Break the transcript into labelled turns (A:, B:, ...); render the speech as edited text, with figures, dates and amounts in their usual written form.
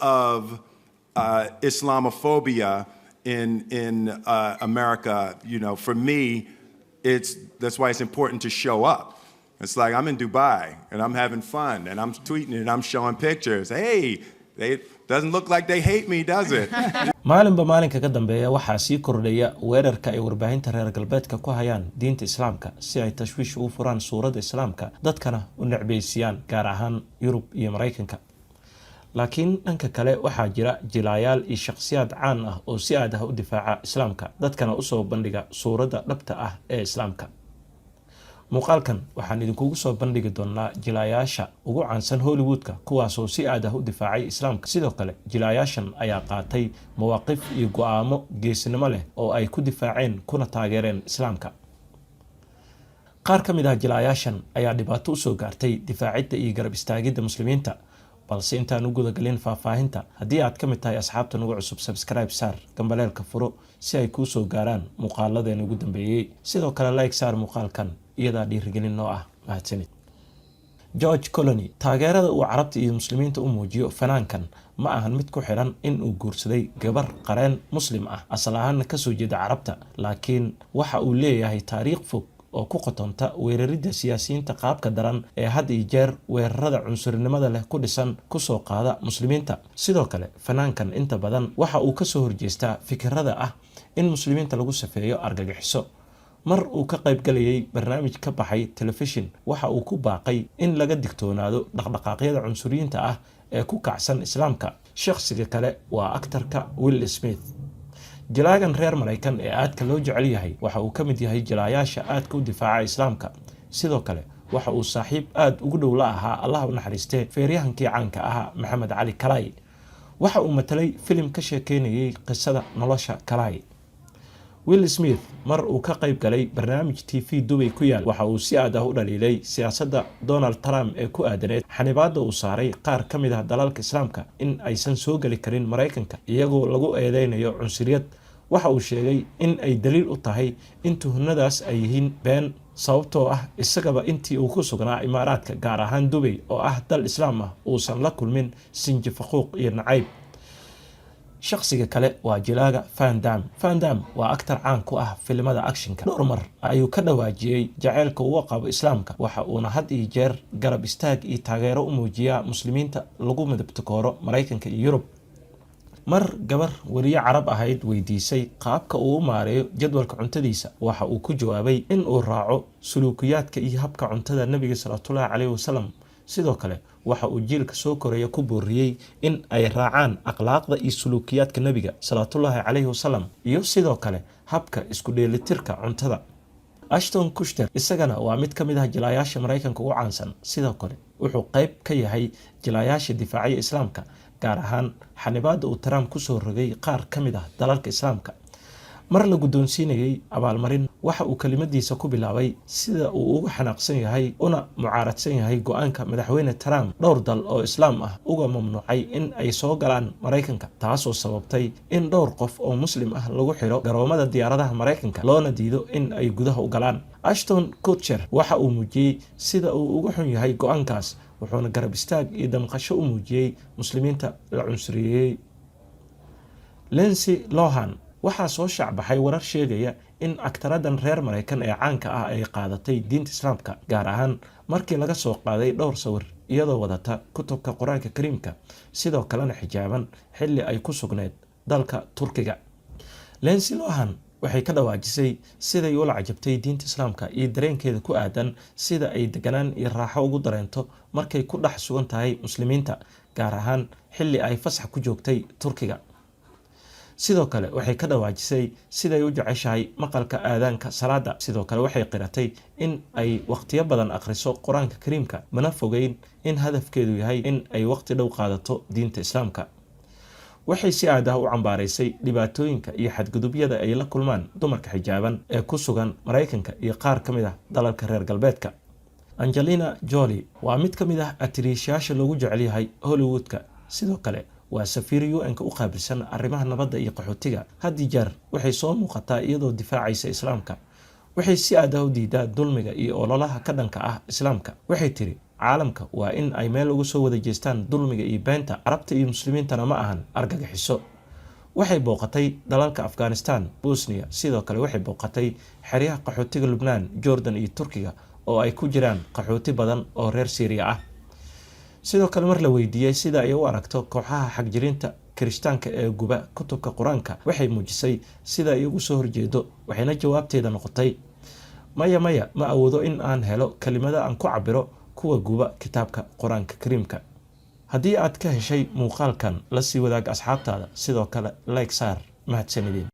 A: Of Islamophobia in America, for me, it's that's why it's important to show up. It's like I'm in Dubai and I'm having fun and I'm tweeting and I'm showing pictures. Hey, they doesn't look like they hate me, does it?
B: Maalinba maalinka ka dambeeya waxaa sii kordhaya weerarka ay warbaahinta reer galbeedka ku hayaan diinta Islaamka, si ay tashwiish ugu furaan suuradda Islaamka, dadkana u necbaysiyaan, gaar ahaan Yurub iyo Maraykanka. Laakiin dhanka kale waxaa jira jilaayaal iyo shakhsiyaad caan ah oo si aad ah u difaaca Islaamka, dadkana usoo bandhiga suuradda dhabta ah ee Islaamka. Muuqaalkan waxaan idinkugu soo bandhigi doonaa jilaayaasha ugu caansan Hollywoodka, kuwaasoo si aad ah u difaacay Islaamka. Sidoo kale jilaayaashan ayaa qaatay mawaaqif iyo go'aamo geesinimo leh oo ay ku difaaceen kuna taageereen Islaamka. Qaar ka mid ah jilaayaashan ayaa dhibaato usoo gaartay difaacidda iyo garab istaagidda Muslimiinta. Balse intaan u gudagelin faahfaahinta, haddii aad ka mid tahay asxaabta nagu cusub, subscribe saar, gambaleelka furo si ay kuu soo gaaraan muuqaaladeena ugu dambeeyey. Sidoo kale like saar muuqaalkan, iyadaa dhiirigelin noo ah. Mahadsanid. George Clooney, taageerada uu Carabta iyo Muslimiinta u muujiyo fanaankan ma ahan mid ku xidhan in uu guursaday gabar qareen Muslim ah, asal ahaana kasoo jeeda Carabta, laakiin waxa uu leeyahay taariikh fog oo ku qotonta weeraridda siyaasiyiinta qaabka daran ee had iyo jeer weerarada cunsurinimada leh ku dhisan kusoo qaada Muslimiinta. Sidoo kale fanaankan inta badan waxa uu kasoo horjeestaa fikirada ah in Muslimiinta lagu safeeyo argagixiso. Mar uu ka qaybgalayay barnaamij ka baxay telefishin, waxa uu ku baaqay in laga digtoonaado dhaqdhaqaaqyada cunsuriyiinta ah ee ku kacsan Islaamka. Shakhsiga kale waa aktarka Will Smith. Jilaagan reer Maraykan ee aadka loo jecel yahay waxa uu ka mid yahay jilaayaasha aadka u difaaca Islaamka. Sidoo kale waxa uu saaxiib aada ugu dhow la ahaa, Allah u naxariistee, feeryahankii caanka ahaa Maxamed Cali Clay. Waxa uu matalay filim ka sheekeynayay qisada nolosha Clay. Will Smith mar uu ka qayb galay barnaamij TV Dubay ku yaal, waxa uu si aad ah u dhaliilay siyaasadda Donald Trump ee ku aadaneed xanibaadda uu saaray qaar ka mid ah dalalka Islaamka in aysan soo geli karin Maraykanka, iyagoo lagu eedeynayo cunsuriyad. Waxa uu sheegay in ay daliil u tahay in tuhunadaas ay yihiin been, sababtoo ah isagaba intii uu ku sugnaa Imaaraadka, gaar ahaan Dubay oo ah dal Islaam ah, uusan la kulmin sinji faquuq iyo nacayb. Shakhsiga kale waa jilaaga Van Damme. Van Damme waa actor caan ku ah filimada actionka. Dhowr mar ayuu ka dhawaajiyey jaceylka uga qabo Islaamka, waxa uuna had iyo jeer garab istaag iyo taageero u muujiyaa Muslimiinta lagu midabtakooro Maraykanka iyo Yurub. Mar gabar weriye Carab ahayd weydiisay qaabka uu u maareeyo jadwalka cuntadiisa, waxa uu ku jawaabay in uu raaco suluukiyaadka iyo habka cuntada Nebiga salawaatullaahi caleyhi wasalam. Sidoo kale waxa uu jiilka soo koraya ku booriyey in ay raacaan akhlaaqda iyo suluukiyaadka Nebiga salawaatullaahi caleyhi wasalam, iyo sidoo kale habka isku dheelitirka cuntada. Ashton Kutcher isagana waa mid ka mid ah jilaayaasha Maraykanka ugu caansan. Sidoo kale wuxuu qayb ka yahay jilaayaasha difaacaya Islaamka, gaar ahaan xanibaadda uu Trump kusoo rogay qaar ka mid ah dalalka Islaamka. Mar la guddoonsiinayey abaalmarin, waxa uu kelimadiisa ku bilaabay sida uu uga xanaaqsan yahay una mucaaradsan yahay go'aanka Madaxweyne Trump dhowr dal oo Islaam ah uga mamnuucay in ay soo galaan Maraykanka, taasoo sababtay in dhowr qof oo Muslim ah lagu xiro garoomada diyaaradaha Maraykanka, loona diido in ay gudaha u galaan. Ashton Kutcher waxa uu muujiyey sida uu uga xun yahay go'aankaas, wuxuuna garab istaag iyo damqasho u muujiyey Muslimiinta la cunsuriyeeyey. Lindsay Lohan, waxaa soo shaacbaxay warar sheegaya in aktaradan reer Maraykan ee caanka ah ay qaadatay diinta Islaamka, gaar ahaan markii laga soo qaaday dhowr sawir iyadoo wadata kutubka Qur-aanka Kariimka, sidoo kalena xijaaban, xilli ay ku sugneyd dalka Turkiga. Lindsay Lohan waxay ka dhawaajisay siday ula cajabtay diinta Islaamka iyo dareenkeeda ku aadan sida ay deganaan iyo raaxo ugu dareento markay ku dhex sugan tahay Muslimiinta, gaar ahaan xilli ay fasax ku joogtay Turkiga. Sidoo kale waxay ka dhawaajisay siday u jeceshahay maqalka aadaanka salaada. Sidoo kale waxay qiratay in ay waqtiyo badan akhriso Qur-aanka Kariimka, mana fogeyn in hadafkeedu yahay in ay waqti dhow qaadato diinta Islaamka. Waxay si aad ah u cambaaraysay dhibaatooyinka iyo xadgudubyada ay la kulmaan dumarka xijaaban ee ku sugan Maraykanka iyo qaar ka mid ah dalalka reer galbeedka. Angelina Jolie waa mid ka mid ah atiriishayaasha loogu jecel yahay Hollywoodka. Sidoo kale waa safiir UN-ka u qaabilsan arrimaha nabadda iyo qaxootiga. Had iyo jeer waxay soo muuqataa iyadoo difaacaysa Islaamka. Waxay si aad ah u diidaa dulmiga iyo ololaha ka dhanka ah Islaamka. Waxay tiri Caalamka waa in ay meel uga soo wada jeestaan dulmiga iyo beenta. Carabta iyo Muslimiintana ma ahan argagixiso. Waxay booqatay dalalka Afghanistan, Bosnia. Sidoo kale waxay booqatay xeryaha qaxootiga Lubnaan, Jordan iyo Turkiga, oo ay ku jiraan qaxooti badan oo reer Syriya ah. Sidoo kale mar la weydiiyey sida ay u aragto kooxaha xagjirinta Kirishtaanka ee guba kutubka Qur-aanka, waxay muujisay sida ay ugu soo horjeedo, waxayna jawaabteeda noqotay: "Maya, maya, ma awoodo in aan helo kelimada aan ku cabiro kuwa guba kitaabka Qur-aanka Kariimka." Haddii aad ka heshay muuqaalkan, la sii wadaag asxaabtaada. Sidoo kale like saar. Mahadsanideen.